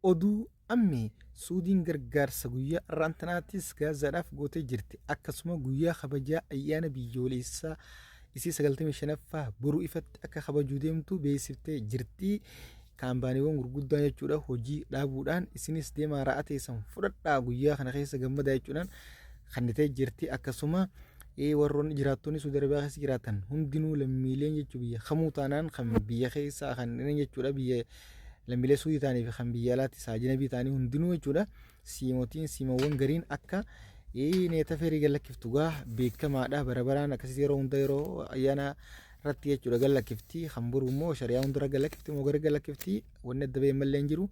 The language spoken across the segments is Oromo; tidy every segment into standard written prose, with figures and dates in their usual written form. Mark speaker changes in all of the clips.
Speaker 1: Oduu Ammee, Suudiin gargaarsa guyyaa arraan tanaatis Gaazaadhaaf gootee jirti. Akkasuma guyyaa kabajaa ayyaana biyyooleessaa isii 95ffaa boru ifatti akka kabajuu deemtu beeksiftee jirti. Kaampaaniiwwan gurguddaan jechuudha hojii dhaabuudhaan isinis deemaa ra'a teessan fudhadhaa guyyaa kana keessa gammadaa jechuudhaan kannitee jirti. Akkasuma warroonni jiraattonni Suudi Arabiyaa keessa jiraatan hundinuu lammiileen jechuu biyya kamuu taanaan kan biyya keessaa kan jechuudha biyya lammiilee Suudii ta'anii fi kan biyya alaatti saajinabii ta'anii hundinuu jechuudha siimotiin siimawwan gariin akka neeta feerii gallakkiftu gaa beekamaadha bara baraan akkasii yeroo hunda yeroo ayyaana irratti jechuudha gallakkifti kan boru immoo shari'aa hundarra gallakkifti moo gara gallakkifti wanni adda bahee mallee hin jiru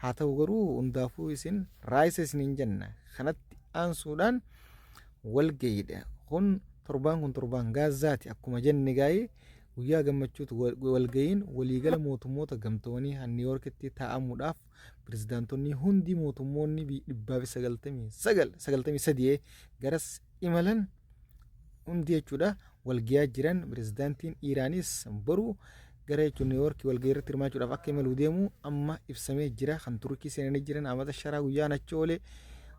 Speaker 1: haa ta'u garuu hundaafuu isin raayisa isiniin jenna kanatti aansuudhaan walga'iidha kun torbaan kun torbaan gaazzaati akkuma jenne gaa'ee Guyyaa gammachuutu walga'iin waliigala mootummoota gamtoomanii kan Niiwoorkitti taa'amuudhaaf pirezidaantonni hundi mootummoonni 199 93 garas imalan hundi jechuudha walgayaa jiran pirezidaantiin Iiraanis boru gara jechuun Niiwoorkii walgahii irratti hirmaachuudhaaf akka imaluu deemu amma ibsamee jira kan Turkii seenanii jiran amata sharaa guyyaan achi oole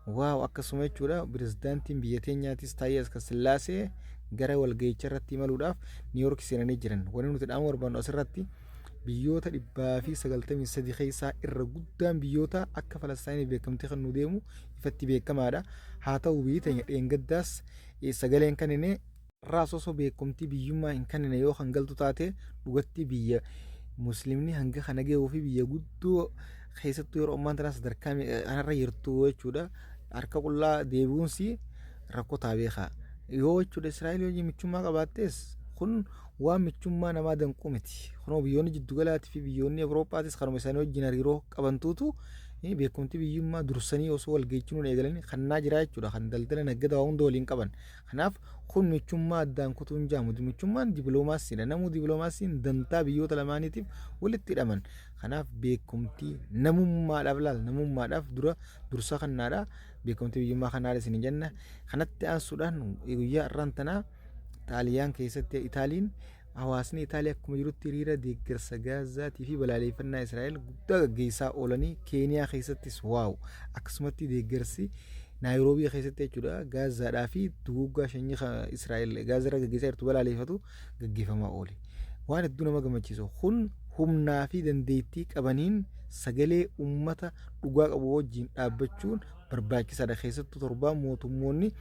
Speaker 1: Waaw akkasuma jechuudha pirezidaantiin biyya teenyaatis Taayyee Askasillaasee gara walga'icha irratti imaluudhaaf Niiwoork seenanii jiran. Wanni nuti dhaamuu barbaannu asirratti biyyoota 193 keessaa irra guddaan biyyoota akka Falastaayiniif beekamtii kennuu deemu ifatti beekamaadha. Haa ta'u biyyi teenya dheengaddaas sagaleen kennine irraas osoo beekumtii biyyummaa hin kennine yoo kan galtu taate dhugatti biyya muslimni hanga kana gahuu fi biyya guddoo keessattuu yeroo ammaan tana sadarkaa kanarra jirtu jechuudha harka qullaa deebi'uunsi rakkoo taa beekaa yoo jechuudha Israa'el wajjin michummaa qabaattees kun waan michummaa namaa danqu miti kunoo biyyoonni jiddugalaatii fi biyyoonni Awurooppaatis kanuma isaanii wajjin hariiroo qabantuutu beekumtii biyyummaa dursanii osoo wal geechinuun eegalanii kannaa jira jechuudha kan daldala nagada waa hunda waliin qaban Kanaaf kun michummaa addaan kutuu hin jaamu. Michummaan dibiloomaasiidha. Namuu dibiloomaasiin dantaa biyyoota lamaaniitiif walitti hidhaman. Kanaaf beekumtii namummaadhaaf laal namummaadhaaf dura dursa kennaadha. Beekumtii biyyummaa kennaadha isin jenna. Kanatti aansuudhaan guyyaa har'aan tanaa Xaaliyaan keessatti Itaaliin Hawaasni Itaalii akkuma jirutti hiriira deeggarsa Gaazaatii fi balaaleeffannaa Israa'el guddaa gaggeessaa oolanii Keeniyaa keessattis waaw akkasumatti deeggarsi Naayiroobii keessatti jechuudha Gaazaadhaa fi duguuggaa sanyii Israa'el Gaazaa irra gaggeessaa jirtu balaaleeffatu gaggeeffamaa oole. Waan hedduu nama gammachiisu kun humnaa fi dandeettii qabaniin sagalee uummata dhugaa qabu wajjin dhaabbachuun barbaachisaadha keessattuu torbaan mootummoonni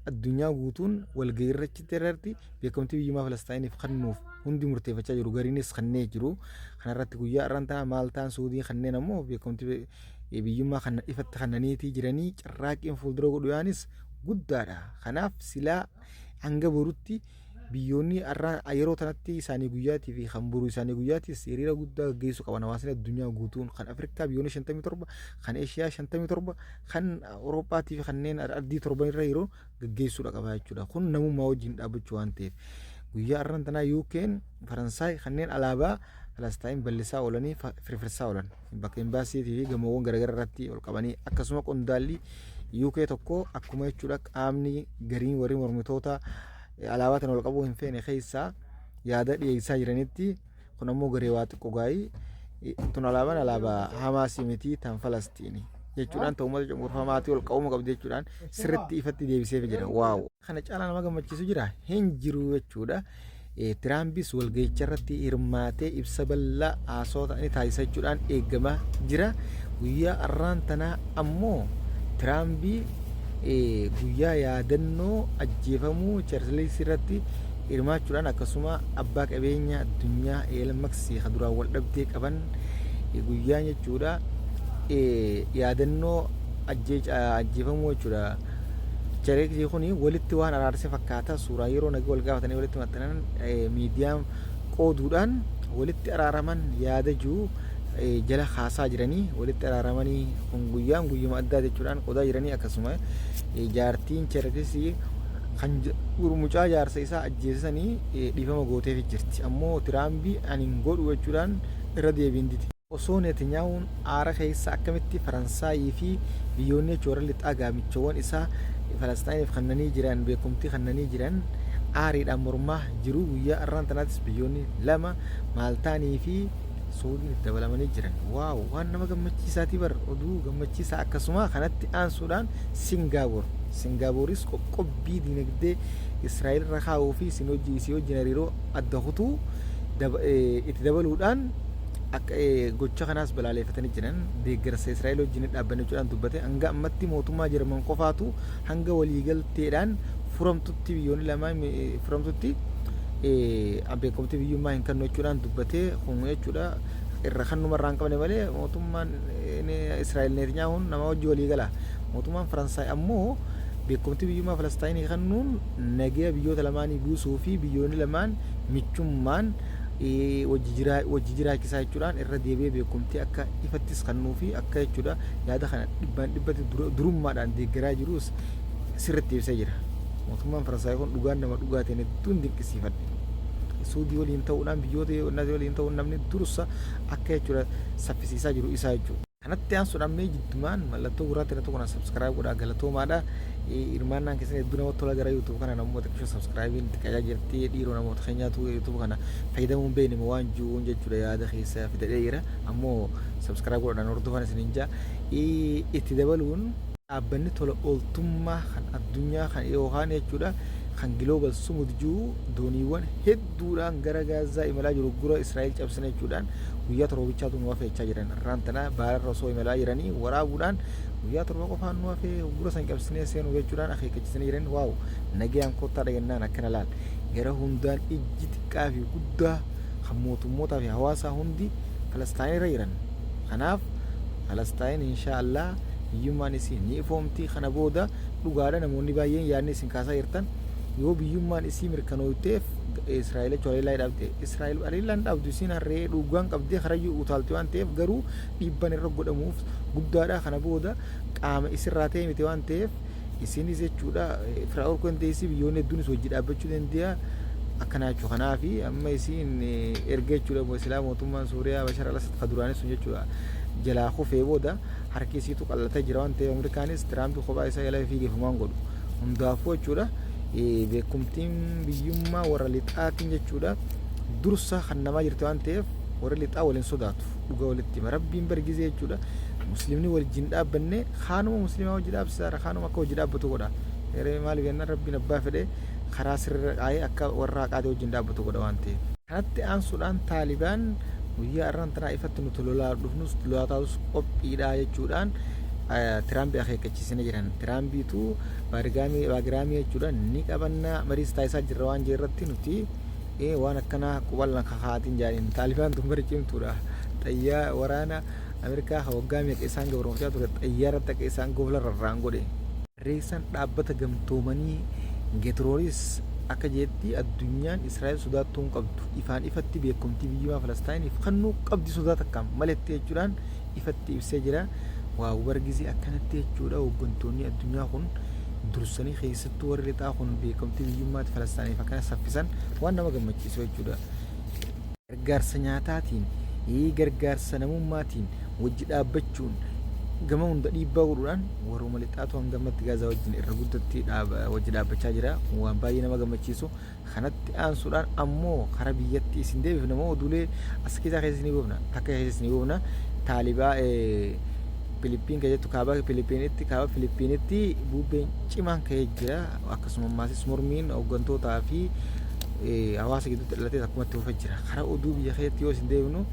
Speaker 1: addunyaa guutuun walgahii irratti irratti beekamtii biyyummaa Falastaayiniif kennuuf hundi murteeffachaa jiru. Gariinis kennee jiru. Kana irratti guyyaa har'aan tana Maaltaan, Suudii kanneen ammoo beekamtii biyyummaa kana ifatti kennaniitii jiranii carraaqqiin fuuldura godhu yaanis guddaadha. Kanaaf silaa hanga borutti biyyoonni har'a yeroo tanatti isaanii guyyaatii fi kan boru isaanii guyyaatis hiriira guddaa gaggeessuu qaban hawaasni addunyaa guutuun kan Afrikaa biyyoonni 57 kan Eeshiyaa 57 kan Awurooppaatii fi kanneen ardii torban irra yeroo gaggeessuudha qaba jechuudha. Kun namummaa wajjin dhaabbachuu waan ta'eef. Guyyaa har'aan tanaa UK'n Faransaay kanneen alaabaa Falasxaayin bal'isaa oolanii firfirsaa oolan bakka imbaasiitii fi gamoowwan garaagaraa irratti ol qabanii akkasuma qondaalli UK tokko akkuma jechuudha qaamni gariin warri mormitoota alaabaa tana ol qabuu hin feene keessaa yaada dhiyeessaa jiranitti Kun ammoo garee waa xiqqoo gaayii tun alaabaan alaabaa Hamaasii miti tan Falastiini jechuudhaan ta'u uummata cunqurfamaatii ol qabuma qabdi jechuudhaan sirriitti ifatti deebiseef jira. Waaw! Kana caalaa nama gammachiisu jira hin jiru jechuudha. Tiraampis walga'icha irratti hirmaatee ibsa bal'aa haasawaa ta'anii taasisa jechuudhaan eegamaa jira. Guyyaa har'aan tanaa ammoo Tiraampi guyyaa yaadannoo ajjeefamuu Chaarlis irratti hirmaachuudhaan akkasuma abbaa qabeenya addunyaa Eelan Maksii ka duraan wal dhabdee qaban guyyaan jechuudha yaadannoo ajjeefamuu jechuudha. Chaarlis kun walitti waan araarse fakkaata suuraa yeroo nagaa wal gaafatanii walitti maxxanan miidiyaan qooduudhaan walitti araaraman yaada jiru jala kaasaa jiranii walitti araaramanii kun guyyaan guyyuma addaa jechuudhaan qodaa jiranii akkasuma jaartiin Chaarlis kan mucaa jaarsa isaa ajjeesisanii dhiifama gooteef jirti. Ammoo Tiraambii ani hin godhu jechuudhaan irra deebiin dide. Osoo Netanyahuun aara keessa akkamitti Faransaayii fi biyyoonni jechuun warra lixaa gaamichawwan isaa Falastaayiniif kennanii jiran beekumtii kennanii jiran aariidhaan mormaa jiru. Guyyaa har'aan tanaatis biyyoonni lama Maaltaanii fi Suudiin itti dabalamanii jiran. Wow waan nama gammachiisaatii bar oduu gammachiisaa akkasuma kanatti aansuudhaan Singaabor. Singaaboris qoqqobbii dinagdee Israa'el irra kaa'uu fi isin hojii isii wajjin hariiroo adda kutuu itti dabaluudhaan akka gocha kanaas balaaleeffatanii jiran deeggarsa Israa'el wajjin dhaabbanne jechuudhaan dubbate hanga ammatti mootummaa Jarman qofaatu hanga waliigalteedhaan furamtutti biyyoonni lamaan furamtutti beekamtii biyyummaa hin kennu jechuudhaan dubbatee kun jechuudha irra kannuma irraa hin qabne malee mootummaan Israa'el Netanyahuun nama wajji walii gala. Mootummaan Faransaay ammoo beekamtii biyyummaa Falastaayinii kennuun nagaya biyyoota lamaanii buusuu fi biyyoonni lamaan michummaan wajji jiraachisaa jechuudhaan irra deebi'ee beekamtii akka ifattis kennuu fi akka jechuudha yaada kana dhibbaan dhibbatti durummaadhaan deeggaraa jirus sirriitti ibsee jira. Mootummaan Faransaay kun dhugaan nama dhugaatiin hedduun dinqisiifadhe. Suudii waliin ta'uudhaan biyyoota waliin ta'uun namni dursa akka jechuudha saffisiisaa jiru isaa jechuudha. Kanatti aansuudhaan mee jiddumaan mallattoo gurraatti irratti kuna subscribe godhaa galatoomaadha. Hirmaannaan keessan hedduu namatti tola gara YouTube kana namoota xiqqoo subscribe xiqqaa jirti dhiiroo namoota keenyaatu YouTube kana fayyadamuun beekne waan jiruun jechuudha yaada keessa fidadhee jira. Ammoo subscribe godhaan hordofan isiniin jaa. Itti dabaluun dhaabbanni tola ooltummaa kan addunyaa kan yookaan jechuudha kan Global Sumud jiru dooniiwwan hedduudhaan gara Gaazaa imalaa jiru gura Israa'el cabsina jechuudhaan guyyaa torba bichaatu nu hafe jechaa jiran. Irraan tana baararra osoo imalaa jiranii waraabuudhaan guyyaa 7 qofaan nu hafe gura san cabsinee seenuu jechuudhaan akeekkachiisanii jiran. Wow nagayaan kottaa dhagennaan akkana laal gara hundaan ijji xiqqaa fi guddaa kan mootummootaa fi hawaasaa hundi Palestine irra jiran. Kanaaf Palestine insha Allah biyyummaan isii ni ifoomti kana booda dhugaadha namoonni baay'een yaadni isin kaasaa jirtan yoo biyyummaan isii mirkanooyteef Israa'el jechuun haleellaa dhaabde Israa'el haleellaan dhaabdu isiin harree dhugaan qabdee karayyuu utaalti waan ta'eef garuu dhiibban irra godhamuuf guddaadha kana booda qaama isirraa ta'e miti waan ta'eef isinis jechuudha firaa urkuu dandeessi biyyoonni hedduunis hojii dhaabbachuu dandeeya akkanaa jechuudha kanaafi amma isiin erga jechuudha islaa mootummaan Suuriyaa Bashar al-Assad ka duraanii sun jechuudha jalaa kufee booda harki isiitu qal'atee jira waan ta'eef Ameerikaanis Tiraampi kophaa isaa jala fiigeef waan godhu hundaafuu jechuudha beekumtiin biyyummaa warra lixaatiin jechuudha dursa kan namaa jirti waan ta'eef warri lixaa waliin sodaatu dhuga walitti hima rabbiin bargizee jechuudha muslimni wajjin dhaabbanne kaanuma muslimaa hojii dhaabsisaadha kaanuma akka hojii dhaabbatu godha yeroo maaliif jennaan rabbiin abbaa fedhe karaa sirriirra kaa'ee akka warra haqaatee wajjin dhaabbatu godha waan ta'eef. Kanatti aansuudhaan Taalibaan guyyaa arraan tanaa ifatti nuti lolaa dhufnus lolaa taatus qophiidha jechuudhaan Tiraampi akeekkachiisanii jiran. Tiraampiitu Baagiraamii jechuudha ni qabanna mariis taasisaa jirra waan jiru irratti nuti waan akkanaa qubalna kakaatiin jaaniin Taalibaan tun bari cimtuudha. Xayyaa waraana Ameerikaa ka waggaa meeqa isaan gabroomfachaa ture xayyaaratti akka isaan gofla rarra'an godhe. Barreessaan Dhaabbata Gamtoomanii Getrooris akka jedhetti addunyaan Israa'el sodaattuu hin qabdu. Ifaan ifatti beekomtii biyyummaa Falastaayiniif kennuu qabdi sodaa takkaan maletti jechuudhaan ifatti ibsee jira. Waaw bar gizee akkanatti jechuudha hooggantoonni addunyaa kun dursanii keessattuu warri lixaa kun beekamtii biyyummaatti Falastaayiniif akkana saffisan waan nama gammachiisu jechuudha. Gargaarsa nyaataatiin, gargaarsa namummaatiin wajji dhaabbachuun gama hunda dhiibbaa godhuudhaan warruma lixaatu hanga ammatti Gaazaa wajjin irra guddatti wajji dhaabbachaa jira. Kun waan baay'ee nama gammachiisu. Kanatti aansuudhaan ammoo karaa biyyatti isin deebifna moo oduulee as keessaa keessa isinii buufna takka keessa isinii buufna taalibaa Filiippiin keessattu kaaba Filiippiinitti kaaba Filiippiinitti bubbeen cimaan ka'ee jira akkasuma ammaasis mormiin hooggantootaa fi hawaasa gidduutti dhalatees akkuma itti fufee jira. Karaa oduu biyya keessatti yoo isin deebinu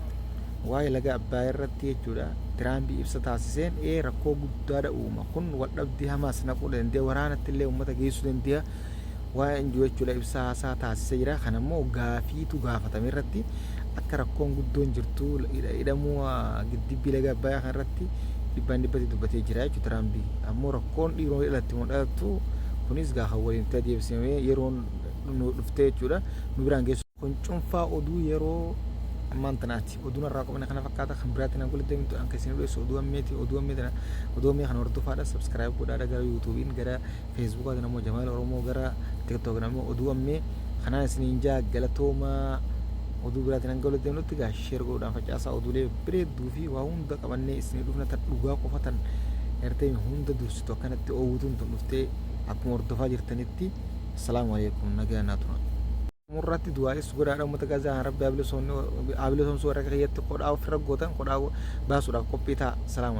Speaker 1: waa'ee laga Abbaay irratti jechuudha Tiraampi ibsa taasiseen ee rakkoo guddaadha uuma kun wal dhabdee hamaas naquu danda'a waraanatti illee uummata geessuu danda'a waa'ee injuu jechuudha ibsa haasaa taasisee jira. Kana immoo gaafiitu gaafatame irratti akka rakkoon guddoon jirtu hidhamuu giddibbii laga Abbayaa kana irratti dhibbaan dhibbatti dubbatee jira jechuudha Tiraampi. Ammoo rakkoon dhiiroo dhalatti moo dhalattu kunis gaafa waliin itti adeemsifamee yeroon nu dhuftee jechuudha nu biraan geessu. Kun cuunfaa oduu yeroo ammaan tanaati. Oduun har'aa qabne kana fakkaata kan biraatti nan walitti deemtu an keessanii dhiyeessu oduu ammeeti oduu ammee tana oduu ammee kana hordofaadha subscribe godhaadha gara yuutuubiin gara feesbuukaatiin ammoo Jamaal Oromoo gara tiktokiin ammoo oduu ammee kanaan isiniin jaa galatoomaa oduu biraatiin hanga walitti deemnutti gaa share godhuudhaan facaasaa oduulee bareedduu fi waa hunda qabannee isinii dhufna tan dhugaa qofa tan gartee hunda dursitu akkanatti oowwutuun tun dhuftee akkuma hordofaa jirtanitti assalaamu alaikum nagaa naa tura. Murratti du'aa'is godhaadha uummata Gaazaa Rabbi haa bilisoomsu, warra kiyyatti qodhaa ofirra gootan qodhaa baasuudhaaf qophii ta'a. Salaama.